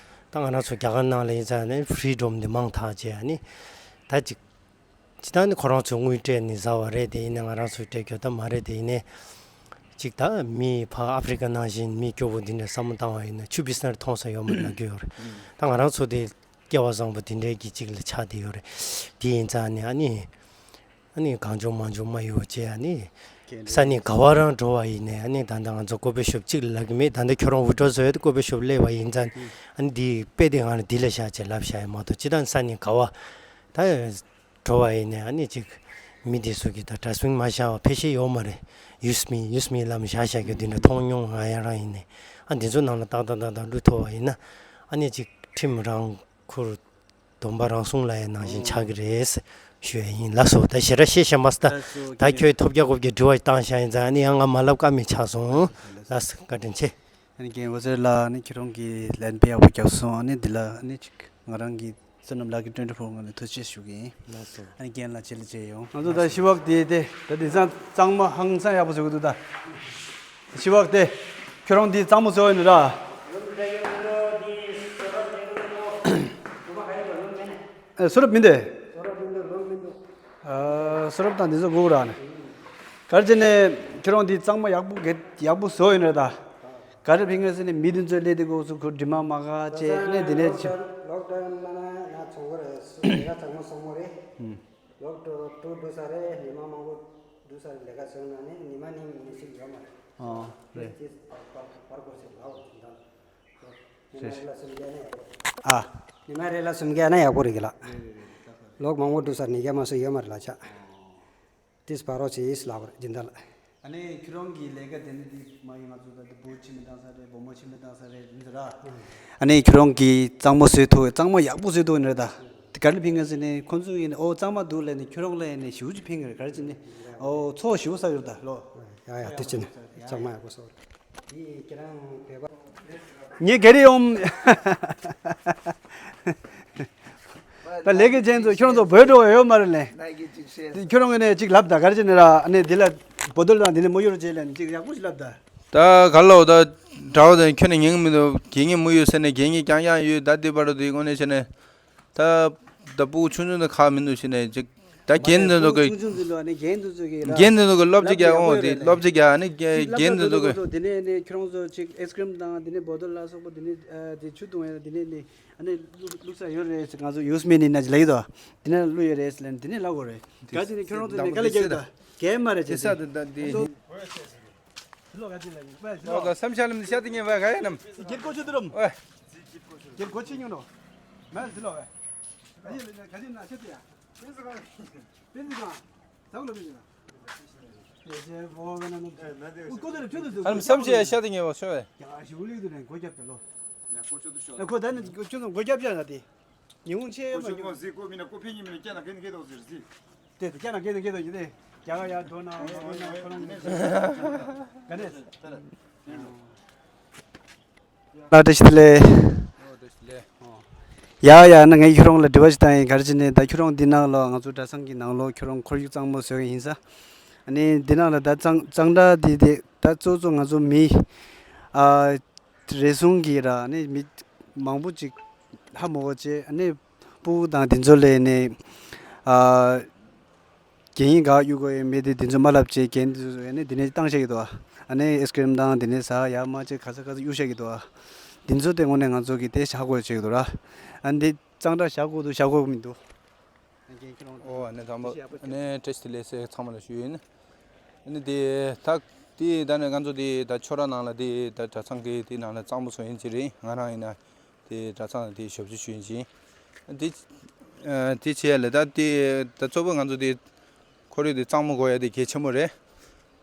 ད་ང་རང་ཚོ་རྒྱ་གར་ནང་ལ་ཡིན་ཙང་ནི་ཕི་རི་ཌམ་འདི་མང་ཐག་བཅད་ཨ་ནི། ད་ཅིག་ཇི་ལྟར་ནི་ཁོ་རང་ཚོས་དངུལ་སྤྲད་ནས་ཟ་བ་རེད་དེ་ཡིན་ན་ང་རང་ཚོས་སྤྲད་རྒྱུ་ད་མ་རེད་དེ་ཡིན་ནའི། ཅིག་ད་མི་ཕར་ཨ་ཕི་རི་ཀ་ནང་བཞིན་མི་སྐྱོ་པོ་འདི་འདྲ་བསམ་བློ་བཏང་བ་ཡིན་ན་ཆུ་བི་སི་ནར་མཐོང་ས་ཡོད་མ་རེད་ལབ་ཀྱི་ཡོད་རེད། ད་ང་རང་ཚོ་དེ་སྐལ་བ་བཟང་པོ་དེ་འདྲའི་གི་ཅིག་ལ་ཆགས་བསྡད་ཡོད་རེད། དེ་ཡིན་ཙང་ནི་ཨ་ནི། ཨ་ནི་གང་བྱུང་མང་བྱུང་མ་གཡུག་བྱས་ཨ་ནི། ས་གནས་ག་བ་རང་འགྲོ་བ་ཡིན་ནའི་ཨ་ནི་ད་ལྟ་ང་ཚོ་ཀོ་ཕེ་ཤོབ་གཅིག་ལ་ལབ་ཀྱི་མེད། ད་ལྟ་ཁྱོད་རང་ཝི་ཌྲོ་བཟོ་ཡ་དེ་ཀོ་ཕེ་ཤོབ་སླེབས་པ་ཡིན་ཙང་ཨ་ནི་འདི་དཔེ་དེ་ང་ལ་འདི་ལ་བཞག་བྱས་ལབ་བཞག་ཡ་མ་གཏོགས་སྤྱིར་བཏང་ས་གནས་ག་བ་ད་འགྲོ་བ་ཡིན་ནའི་ཨ་ནི་ཅིག་མི་འདི་ཚོ་གི་ད་ཌ་སི་བིན་མ་བཞག་པ་ཕལ་ཆེར་ཡོད་མ་རེད། ཡུ་སི་མི་ཡུ་སི་མི་ལབ་བཞག་བཞག་རྒྱུ་འདི་འདྲ་མཐོང་མྱོང་ང་ཡང་རང་ཡིན་ནའི་ཨ་འདི་ཚོ་ནང་ལ་ཏག་ཏག་ཏག་ཏག་བླུགས་ཐུབ་པ་ཡིན་ན་ཨ་ནི་ཅིག་ཁྲིམས་རང་ཁུར། སྡོམ་པ་རང་སྲུང་ལ་ཡང་ནང་བཞིན་ཆགས་ཀྱི་རེད་ཞུ་ཡ་ཡིན། ལགས་སོ། ད་ཞེ་དྲག་བཤད་ཤེས་མ་སོང་། ད་ད་ཁྱོད་ཐོབ་རྒྱག་གོབ་ཀྱི་དྲི་བ་བཏང་བཞག་ཡིན་ཙང་ཨ་ནི་ཡང་ང་མ་ལབ་ཀ་མེད་ཆགས་སོང་། ལགས་སོ། བཀའ་དྲིན་ཆེ། ཨ་ནི་རྒན་འོད་ཟེར་ལགས་ཨ་ནི་ཁྱེད་རང་གིས་ལན་དཔེ་ཡག་པོ་རྒྱབ་སོང་། ཨ་ནི་འདི་ལ་ཨ་ནི་ཅིག་ང་རང་གི་བསོད་ནམས་ལགས་ཀྱི་ཊུ་ཝེན་ཊི་ཕོར་ངོས་ནས་ཐུགས་རྗེ་ཆེ་ཞུ་གི་ཡིན། ལགས་སོ། ཨ་ནི་རྒན་ལགས་རྗེས་ལ་མཇལ་ཡོང་། ང་ཚོ་ད་ཤི་བག་དེ་དེ་ད་དེང་སང་གཙང་མ་ཧང་སང་ཡག་པོ་བཟོ་གི་འདུག་ད། ཤི་བག་དེ་ཁྱོད་རང་འདི་གཙང་མ་བཟོ་ཡོད་ནི་ར། ཨེ་སོ་རབ་མིན་ཏེ། ཨ་སོ་རབ་དང་འདི་ཚོ་དགོས་ར་ནི། ག་རེ་བྱས་ནས་ཁྱོད་རང་འདི་གཙང་མ་ཡག་པོ་གེ་ཡག་པོ་བཟོ་ཡོད་ནི་ར་ད། ག་རེ་ཕིང་ངེ་ཟེར་ནས་མི་འདི་ཚོ་སླེབས་དུས་སྐབས་སུ་ཁོ་དྲི་མ་མ་ག་བྱས་ནས་འདི་ནས་ཅི། ལོག་ཌའོན་མ་ན་ང་ཚོང་གི་རེད། ལས་ཀ་ཚང་མ་སོང་མོ་རེད། ལོག་ཌའོན་འགྲོ་འགྲོ་ས་རེད། ཉི་མ་མང་པོ་འགྲོ་ས་རེད། ལས་ཀ་བྱུང་ན་ནི་ཉི་མ་ནི་མི་ཞིག་ཡོད་མ་རེད། ཨོ་རེད། རེད། ཉི་མ་རེ་ལ་སུམ་བརྒྱ་ན་ཡག་པོ་རེད་གི་ལགས། ལོག་མང་པོ་འགྲོ་ས་ནི་ཡ་མ་སུ་ཡོད་མ་རེད་ལགས་ཆ། ཏིས་བར་རོ་ཅིས་ལབ་རེད་སྦྱིན་བདག་ལགས། ཨ་ནི་ཁྱོད་རང་གི་ལས་ཀ་དེ་ནི་དེ་མ་ཡིན་ང་ཚོ་ད་དེ་བུ་ཕྱི་མི་བཏང་ས་རེད། བུ་མོ་ཕྱི་མི་བཏང་ས་རེད་འདི་ཚོ་ར། ཨ་ནི་ཁྱོད་རང་གིས་གཙང་མ་བཟོས་ཐུབ། གཙང་མ་ཡག་པོ་བཟོས་ཐུབ་ནི་རེད་ད། དེ་ག་རེ་ཕན་གི་ཟེར་ནས་ཁོང་ཚོ་ཡིན་ནི་ཨོ་གཙང་མ་འདུག་ལབ་ནས་ཁྱོད་རང་ལ་ཡིན་ནི་ཞེ་པོ་ཅིག་ཕན་གི་རེད། ག་རེ་བྱས་ནི་ཨོ་ཚོགས་ཞེ་པོ་བསགས་ཡོད་ད་ལོ། ཡ་ཡ་དེ་བྱས་ནི་གཙང་མ་ཡག་པོ་བཟོ་རེད། ངས་ག་རེ་ཡོང་། ད་ལས་ཀའི་ཅན་ཚོ་ཁྱོད་ཚོ་བོད་འགྲོ་བ་ཡོད་མ་རེད་ལེ། ཁྱོད་རང་གི་ནས་ཅིག་ལབ་ད་ག་རེ་བྱས་ནས་ར་ཨ་ནི་འདི་ལ་བོ་དོལ་དང་འདི་ནས་མོ་ཡོད་རོ་བྱས་ལེ་ཅིག་ཡག་པོ་ཞིག་ལབ་ད། ད་ག་ལོ་ད་དྲ་བ་དང་ཁྱོད་ནས་ཉན་གི་མི་འདུག་དགེ་བསྙེན་མོ་ཡོད་ཟེར་ནས་དགེ་བསྙེན་རྐྱང་རྐྱང་ཡོད་ད། དེ་བར་དུ་དེ་དངོས་གནས་བྱས་ནས་ད་ད་ཕྲུ་གུ་ཆུང་ཆུང་དེ་ཁག་མི་འདུག་བྱས་ནས་ཅིག་ད་རྒན་དེ་ཚོ་གི་ཆུང་ཆུང་ཚོ་ལ་ནི་རྒན་དེ་ཚོ་གི་ར་རྒན་དེ་ཚོ་གི་སློབ་ཕྲུག་ཡག་ཡོད་རེད། ཨོ་དེ་སློབ་ཕྲུག་ཡག་ཨ་ནི་རྒན་དེ་ཚོ་གི་དེ་ནས་ནི་ཁྱོད་རང་ཚོ་ཅིག་ཨའི་སི་ཀི་རིམ་དང་དེ་ནས་བོ་དོལ་ལ་སོགས་པ་དེ་ནས་ཨ་དེ་ཆུ་བཏུང་ཡ་དེ་ནས་ནི། ཨ་ནི་བླུག་བླུག་ས་ཡོད་རེད་ཟེར། ང་ཚོ་ཡུས་མེད་ནི་ན་ཅི་ལ་ཡོད་དོ། དེ་ནས་བླུག་ཡོད་རེད་ཟེར་ལན་དེ་ནས་ལབ་དགོས་རེད། ག་དེ་ནས་ཁྱོད་རང་ཚོ་ནས་ག་ལ་རྒྱབ་དོ། རྒྱལ་མ་རེད་ཅེས་ཟེར། ལོ་ག་ཅི་ལ་ཡིན་པ་ཟེར་ལོ། སམ་ཤ་ལམ་ཤ་དེ་ངས་བ་ག་ཡ་ནམ། སྒེར་ཀོ་ཆུ་དུ་རུམ། ཨོ། སྒེར་ཀོ་ཆུ་ཉུང་རོ། མ་ཟེར་ལོ་བས། ག་ཅི་ལ་ག་ཅི་ན་ཤ་དེ་ཡ། པེན་ཟི་གང་། པེན་ཟི་གང་། ཟག་ལོ་པེན་ཟི་གང་། ཨ་ནི་བསམ་ཤེས་ཤ་དེ་ངས་བ་ཤོད་བས། ཡ་ཞི་བུ་ལིག་དུ་ནས་གོ་རྒྱབ་ད་ལོ། ཁོ་ད་ནི་ཁྱོད་ཚོ་སྒོ་རྒྱབ་བཞག་ན་དེ། ཉི་ཧོང་ཆེ་མ་ཁོ་ཤོད་ཁོ་ཟི་ཁོ་མིན་ན་ཁོ་ཕི་ཉི་མིན་ན་སྐྱ་ན་གན་གེ་དོ་ཟེར་ཟི། དེ་དེ་སྐྱ་ན་གེ་དོ་གེ་དོ་ཡིན་དེ། རྒྱ་ག་ཡ་འགྲོ་ན་འགྲོ་ན་ཁོ་རང་གི་ག་ནས། ལ་བཀྲ་ཤིས་བདེ་ལེགས། ཡ་ཡ་ན་ངས་ཁྱོད་རང་ལ་དྲི་བ་ཞིག་བཏང་ཡིན། ག་རེ་བྱས་ནས་ད་ཁྱོད་རང་འདི་ནང་ལ་ང་ཚོ་གྲྭ་ཚང་གི་ནང་ལོགས་ཁྱོད་རང་ཁོར་ཡུག་གཙང་མ་བཟོ་ཡིན་ས། ཨ་ནི་འདི་ནང་ལ་ད་གཙང་གཙང་སྦྲ་འདི་དེ་ད་གཙོ་གཙོ་ང་ཚོ་མི་ཨ། རེ་ཟུང་གིས་ར་ནི་མི་མང་པོ་ཅིག་ཧ་མ་གོ་བྱས་ནི་ཕྲུ་གུ་དང་དེ་ཚོ་ལ་ནི་ཨ་རྒྱན་ཡིན་ག་གཡུག་གོ་ཡོད་མེད་དེ་དེ་ཚོ་མ་ལབ་བྱས་རྒྱན་དེ་ཚོ་ནི་དེ་ནས་བཏང་བཞག་གི་འདུག་ཨ་ནི་ཨེ་སི་ཀི་རིམ་དང་དེ་ནས་ཟ་ཡག་མ་བྱས་ག་ས་ག་ས་གཡུག་བཞག་གི་འདུག་དེ་ཚོ་དེ་དངོས་གནས་ང་ཚོ་གི་དེ་བཞག་དགོས་བྱེད་ཀྱི་འདུག་ར། ཨ་ནི་དེ་གཙང་སྦྲ་བཞག་དགོས་འདུག་བཞག་དགོས་མི་འདུག་ཨོ་ཨ་ནི་དང་པོ་ཨ་ནི་བཀྲ་ཤིས་བདེ་ལེགས་ཟེར་ཚང་མ་ལ་ཞུ་ཡིན། ཨ་ནི་དེ་ད་དེ་ད་ནི་ང་ཚོ་དེ་ད་ཁྱོད་རང་ནང་ལ་དེ་ད་གྲྭ་ཚང་གི་དེ་ནང་ལ་གཙང་པོ་བཟོ་ཡིན་གྱི་རེད། ང་རང་ཡིན་ན་དེ་གྲྭ་ཚང་ལ་དེ་ཞབས་ཕྱི་ཞུ་ཡིན་གྱི། དེ་དེ་བྱས་ལ་ད་དེ་ད་གཙོ་བོ་ང་ཚོ་དེ་ཁོར་ཡུག་དེ་གཙང་མོ་དགོས་ཡ་དེ་གལ་ཆེན་པོ་རེད།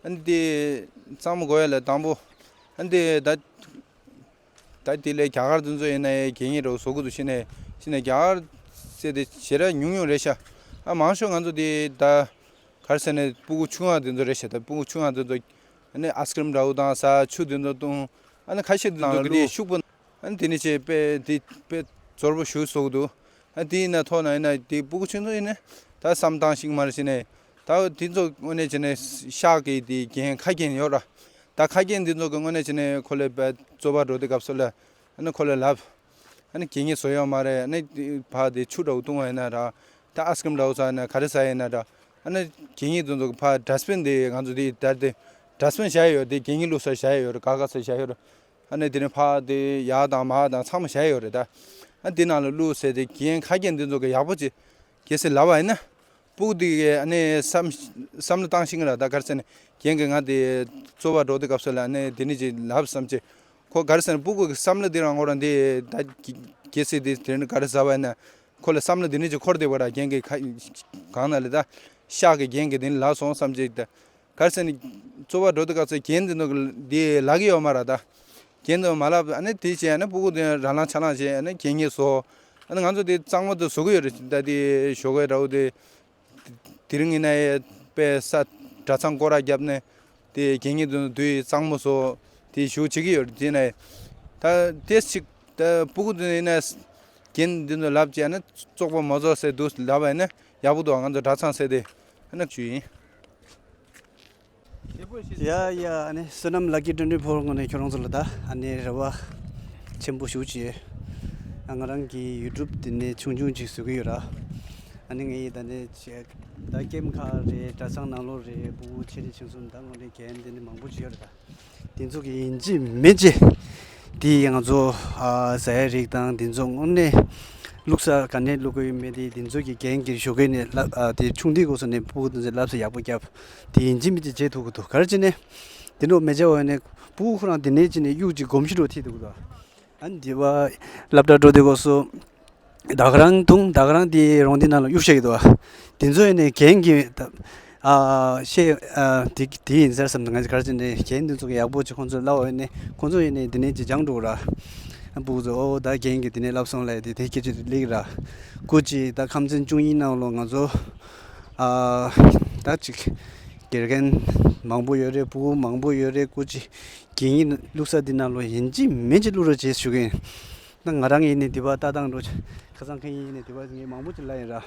ཨ་ནི་དེ་གཙང་མོ་དགོས་ཡ་ལ་དང་པོ་ཨ་ནི་དེ་ད། ད་དེ་ལས་རྒྱ་གར་དེ་ཚོ་ཡིན་ན་དགེ་བསྙེན་རོགས་བཟོ་དགོས་འདུག་ཤེས་ནས་ཤེས་ནས་རྒྱ་གར་ཟེར་དེ་ཞེ་དྲག་ཉུང་ཉུང་རེད་ཤག་ཨ་མང་ཤོས་ང་ཚོ་དེ་ད་ག་རེ་ཟེར་ནས་ཕྲུ་གུ་ཆུང་བ་དེ་ཚོ་རེད་ཤག་ད་ཕྲུ་གུ་ཆུང་བ་དེ་ཚོ་ཨ་ནི་ཨའི་སི་ཀི་རིམ་འདྲ་བོ་དང་ཟ་ཆུ་དེ་ཚོ་བཏུང་ཨ་ནི་ཁ་ཤས་དེ་ཚོ་གི་དེ་ཤུགས་པོ་ཨ་ནི་དེ་ནི་ཆེ་དཔེ་དེ་དཔེ་ཛོར་པོ་ཞུ་བཟོ་གི་འདུག་ཨ་དེ་ཡིན་ན་ཐོག་ན་ཡིན་ན་དེ་ཕྲུ་གུ་ཆུང་ཚོ་ཡིན་ན་ད་བསམ་བཏང་ཤིག་མ་རེད་ཤེས་ནས་ད་དེ་ཚོ་དངོས་གནས་བྱས་ནས་ཤག་གི་དེ་རྒྱན་ཁ་རྒྱན་ཡོད་ར། ད་ཁ་རྒྱན་འདི་ཚོ་གི་དངོས་གནས་བྱས་ནས་ཁོ་ལ་བ་རྩོད་པ་འགྲོ་དུས་སྐབས་སུ་ལ་ཨ་ནི་ཁོ་ལ་ལབ། ཨ་ནི་དགེ་བསྙེན་བཟོ་ཡོད་མ་རེད། ཨ་ནི་ཕར་དེ་ཆུ་འདྲ་བོ་བཏུང་བ་ཡིན་ན་ར། ད་ཨའི་སི་ཀི་རིམ་འདྲ་བོ་ཟ་ཡིན་ན་ག་རེ་ཟ་ཡིན་ན་ར། ཨ་ནི་དགེ་བསྙེན་འདི་ཚོ་གི་ཕར་ཌ་སི་བིན་དེ་ང་ཚོ་དེ་ད་དེ་ཌ་སི་བིན་བཞག་ཡོད་རེད། དེ་དགེ་བསྙེན་བླུགས་ས་བཞག་ཡོད་རེད། ག་ག་ས་བཞག་ཡོད་རེད། ཨ་ནི་དེ་ནས་ཕར་དེ་ཡར་དང་མར་དང་ཚང་མ་བཞག་ཡོད་རེད་ད། ཨ་དེ་ནང་ལ་བླུགས་ཟེར་དེ་རྒྱན་ཁ་རྒྱན་འདི་ཚོ་གི་ཡག་པོ་ཅིག་གལ་སྲིད་ལབ་པ་ཡིན་ན། ཕྲུ་གུ་དེ་གིས་ཨ་ནི་བསམ་བསམ་བློ་བཏང་ཤེས་ཀྱི་རེད། ད་ག་རེ་ཟེར་ན་རྒན་གྱིས་ང་དེ་རྩོད་པ་འགྲོ་དུས་སྐབས་སུ་ལ་ཨ་ནི་དེ་ནི་ཅིག་ལབ་བསམ་ཅིག་ཁོ་ག་རེ་ཟེར་ན་ཕྲུ་གུ་གི་བསམ་བློ་དེ་རང་ཁོ་རང་དེ་ད་གལ་སྲིད་དེ་དེ་ནི་ག་རེ་ཟེར་བ་ཡིན་ན་ཁོ་ལ་བསམ་བློ་དེ་ནི་ཅིག་འཁོར་བསྡད་པ་ར། རྒན་གྱིས་ཁ་གང་ན་ལས་ད་ཤག་གི་རྒན་གྱིས་དེ་ནི་ལབ་སོང་བསམ་ཅིག་ད་ག་རེ་ཟེར་ན་རྩོད་པ་འགྲོ་དུས་སྐབས་སུ་རྒན་དེ་ནི་དེ་ལབ་ཀྱི་ཡོད་མ་རེད་ད། རྒན་དེ་མ་ལབ་ཨ་ནི་དེ་བྱས་ཨ་ནི་ཕྲུ་གུ་དེ་རང་ལངས་ཆ་ལངས་བྱས་ཨ་ནི་རྒན་གྱིས་བཟོ། ཨ་ནི་ང་ཚོ་དེ་གཙང་མ་དེ་བཟོ་གི་ཡོད་རེད། ད་དེ་ཞོགས་ཀས་འདྲ་བོ་དེ། དེ་རིང་ཡིན་ན་ཡང་དཔེ་ས་གྲྭ་ཚང་སྐོར་ར་བརྒྱབ་ནས་དེ་དགེ་བསྙེན་དེ་ཚོ་དུས་གཙང་མོ་བཟོ་དེ་ཞུ་བྱེད་ཀྱི་ཡོད་རེད། དེ་ནས་ད་ཏེས་ཅིག་ད་ཕྲུ་གུ་དེ་ཡིན་ན་རྒན་དེ་ཚོ་ལབ་བྱས་ན་བཙོག་པ་མ་བཟོ་ཟེར་འདུག་ལབ་པ་ཡིན་ན་ཡག་པོ་འདུག་ང་ཚོ་གྲྭ་ཚང་ཟེར་དེ་ཨ་ནི་ཞུ་ཡིན། ཡ་ཡ་ཨ་ནི་བསོད་ནམས་ལགས་ཀྱིས་ཀྲུང་ཀྲུང་ཕོར་ངོས་ནས་ཁྱོད་རང་ཚོ་ལ་ད་ཨ་ནི་རེ་བ་ཆེན་པོ་ཞུ་ཅི། ང་རང་གི་ཡུ་ཊུབ་དེ་ནས་ཆུང་ཆུང་ཅིག་བཟོ་གི་ཡོད་ར། ཨ་ནི་ངས་ད་ནས་ཆེ་ད་ཀེམ་ཁ་རེད། གྲྭ་ཚང་ནང་ལོགས་རེད། ཕྲུ་གུ་ཆེ་རེ་ཆུང་གསུམ་ད་ངོ་རེ་རྒན་དེ་ནས་མང་པོ་ཅིག་ཡོད་རེད་ད། དེ་ཚོ་གི་ཡིན་གཅིག་མིན་གཅིག་དེ་ང་ཚོ་ཨ་ཟ་ཡ་རིགས་དང་དེ་ཚོ་དངོས་གནས་བླུགས་ས་ག་ནས་བླུག་གི་ཡོད་མེད་དེ་དེ་ཚོ་གི་རྒན་གྱི་ཞོགས་ཀས་ནས་ལབ་ཨ་དེ་ཆུང་དུས་སྐབས་སུ་ནས་ཕྲུ་གུ་དེ་ཚོ་ལབ་ས་ཡག་པོ་བརྒྱབ། དེ་ཡིན་གཅིག་མིན་གཅིག་བྱེད་ཐུབ་ཀྱི་འདུག་ག་རེ་བྱས་ནས་ དེ་འདྲ་མི་བྱ་བ་ནས་ཕྲུ་གུ་ཁོ་རང་དེ་ནས་ཅི་ནས་གཡུག་ཅིག་གོམས་གཤིས་འགྲོ་ཐིག་འདུག་གོ། ཨ་ནི་དེ་བ་སློབ་གྲྭ་འགྲོ་དུས་སྐབས་སུ་ད་ག་རང་འདུག་ད་ག་རང་དེ་རོང་དེ་ནང་ལ་གཡུག་བཞག་གི་འདུག་དེ་ཚོ་ཡིན་ནས་རྒན་གྱི་ད་ཨ་ཤེས་ཨ་དེ་དེ་ཡིན་ཟེར་བསམ་ནས་ང་ཚོ་ག་རེ་བྱས་ནས་རྒན་དེ་ཚོ་གི་ཡག་པོ་ཅིག་ཁོང་ཚོ་ལབ་པ་ཡིན་ནས་ཁོང་ཚོ་ཡིན་ནས་དེ་ནས་ཅིག་སྦྱང་འགྲོ་ར། ཕྲུ་གུ་ཚོ་ཨོ་ད་རྒན་གྱི་དེ་ནས་ལབ་སོང་ལབ་དེ་དེ་སྐད་ཆ་དེ་ལེགས་ར། སྐུ་མཁྱེན། ད་ཁམས་ཚན་བཅུ་གཉིས་ནང་ལོ་ང་ཚོ་ཨ་ད་ཅིག་དགེ་རྒན་མང་པོ་ཡོད་རེད། ཕྲུ་གུ་མང་པོ་ཡོད་རེད། སྐུ་མཁྱེན། རྒན་ཡིན་བླུག་ས་འདི་ནང་ལོ་ཡིན་གཅིག་མིན་གཅིག་བླུག་རོགས་བྱེད་ཞུ་གི་ཡིན། ད་ང་རང་ཡིན་ནས་འདི་པ་ལྟ་སྟངས་འགྲོ་ཁ་སང་ཁ་ཡིན་ནས་འདི་པ་ངས་མང་པོ་ཅིག་ལབ་ཡིན་ར།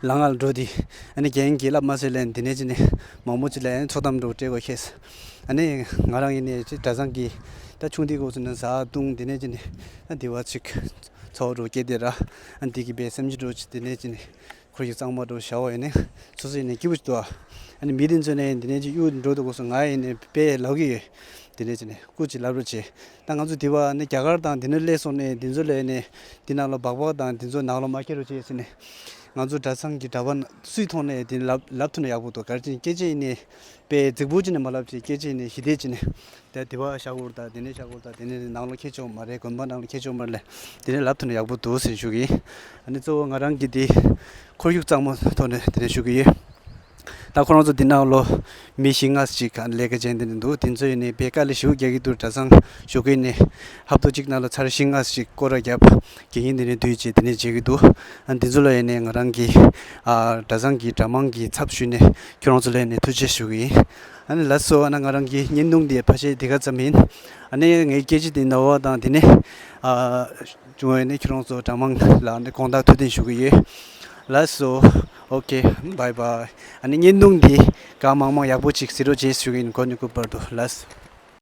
ལ་ང་ལ་འགྲོ་དེ་ཨ་ནི་རྒན་གྱིས་ལབ་མ་ཟེར་ལན་འདི་ནས་ཅི་ནས་མང་པོ་ཅིག་ལབ་ཡིན། ཚོགས་གཏམ་འགྲོ་སྤྲད་དགོས་ཤེས། ཨ་ནི་ང་རང་ཡིན་ནས་ཅི་གྲྭ་ཚང་གི་ད་ཆུང་དུས་སྐབས་སུ་ནས་ཟ་བཏུང་འདི་ནས་ཅི་ནས་ཨ་འདི་བ་ཅིག་ཚོགས་འགྲོ་སྐྱེས་དེ་ར། ཨ་འདི་གི་བའི་སེམས་ཅི་འགྲོ་ཅི་འདི་ནས་ཅི་ནས། ཁོར་ཡུག་གཙང་མ་འགྲོ་བྱ་བ་ཡིན་ནི། སོ་སོ་ཡིན་ནི་སྐྱིད་པོ་ཞིག་འདུག་ཨ་ནི་མི་དེ་ཚོ་ནས་འདི་ནས་ཅིག་གཡུག་འགྲོ་དུས་སྐབས་སུ་ང་ཡིན་ནི་དཔེ་ལབ་ཀྱི་ཡོད། འདི་ནས་ཅི་ནས་སྐུ་མཁྱེན་ལབ་རོགས་བྱེད། ད་ང་ཚོ་འདི་བ་ནི་རྒྱ་གར་དང་འདི་ནས་སླེབས་སོང་ནས་འདི་ཚོ་ལས་ནས་འདི་ནང་ལ་སྦག་སྦག་དང་འདི་ཚོ་ནང་ལ་མ་ཁྱེར་རོགས་བྱེད་ཟེར་ནས། ང་ཚོ་གྲྭ་ཚང་གི་གྲྭ་པ་སུས་མཐོང་ནས་འདི་ལབ་ལབ་ཐུབ་ན་ཡག་པོ་འདུག་ག་རེ་བྱས་ནས་སྐད་ཆ་ཡིན་ནི་དཔེ་རྫིག་པོ་ཅི་ནས་མ་ལབ་བྱེད། སྐད་ཆ་ཡིན་ནི་ཞི་བདེ་ཅི་ནས། དེ་དེ་བ་བཞག་དགོས་རེད། ད་དེ་ནས་བཞག་དགོས་རེད། ད་དེ་ནས་ནང་ལོགས་ཁྱེར་ཆོག་མ་རེད། དགོན་པ་ནང་ལོགས་ཁྱེར་ཆོག་མ་རེད། དེ་ནས་ལབ་ཐུབ་ན་ཡག་པོ་འདུག་ཟེར་ཞུ་གི་ཡིན། ཨ་ནི་གཙོ་བོ་ང་རང་གི་དེ་ཁོར་ཡུག་གཙང་མ་ཐོག་ནས་དེ་ནས་ཞུ་གི་ཡོད། ད་ཁོ་རང་ཚོ་འདི་ནང་ལོ་མི་བཞི་ལྔ་ཞིག་ལས་ཀ་བྱས་འདི་ནས་འདུག་དེ་ཚོ་ཡིན་ནས་དཔེ་དཀའ་ལས་ཞེ་པོ་རྒྱག་གི་འདུག་གྲྭ་ཚང་ཞུ་གི་ཡིན་ནས་ཧབ་ཏོ་གཅིག་ནང་ལ་ཚར་བཞི་ལྔ་ཞིག་སྐོར་ར་བརྒྱབ་དགེ་རྒན་འདི་ནས་འདུས་བྱས་དེ་ནས་བྱེད་ཀྱི་འདུག་ཨ་འདི་ཚོ་ལ་ཡིན་ནས་ང་རང་གི་ཨ་གྲྭ་ཚང་གི་གྲྭ་མང་གི་ཚབ་ཞུས་ནས་ཁྱོད་རང་ཚོ་ལ་ཡིན་ནས་ཐུགས་རྗེ་ཞུ་གི་ཡིན། ཨ་ནི་ལགས་སོ། ཨ་ནི་ང་རང་གི་བརྙན་ཐུང་འདི་ཕལ་ཆེར་འདི་ག་ཙམ་ཡིན། ཨ་ནི་ངའི་སྐད་ཆ་འདི་ནོར་བ་དང་དེ་ནས་ཨ་བྱུང་བ་ཡིན་ན་ཁྱེད་རང་ཚོ་གྲྭ་མང་ལ་ནི་དགོངས་དག་ཐུགས་བདེན་ཞུ་གི་ཡོད། ལགས་སོ། ཨོ་ཀེ། བྷའི་བྷའི། ཨ་ནི་བརྙན་ཐུང་འདི་གང་མང་མང་ཡག་པོ་ཅིག་གཟིགས་རོགས་བྱེད་ཞུ་གི་ཡིན། གོ་ནི་ཀུན་པར་དུ་ལགས་སོ།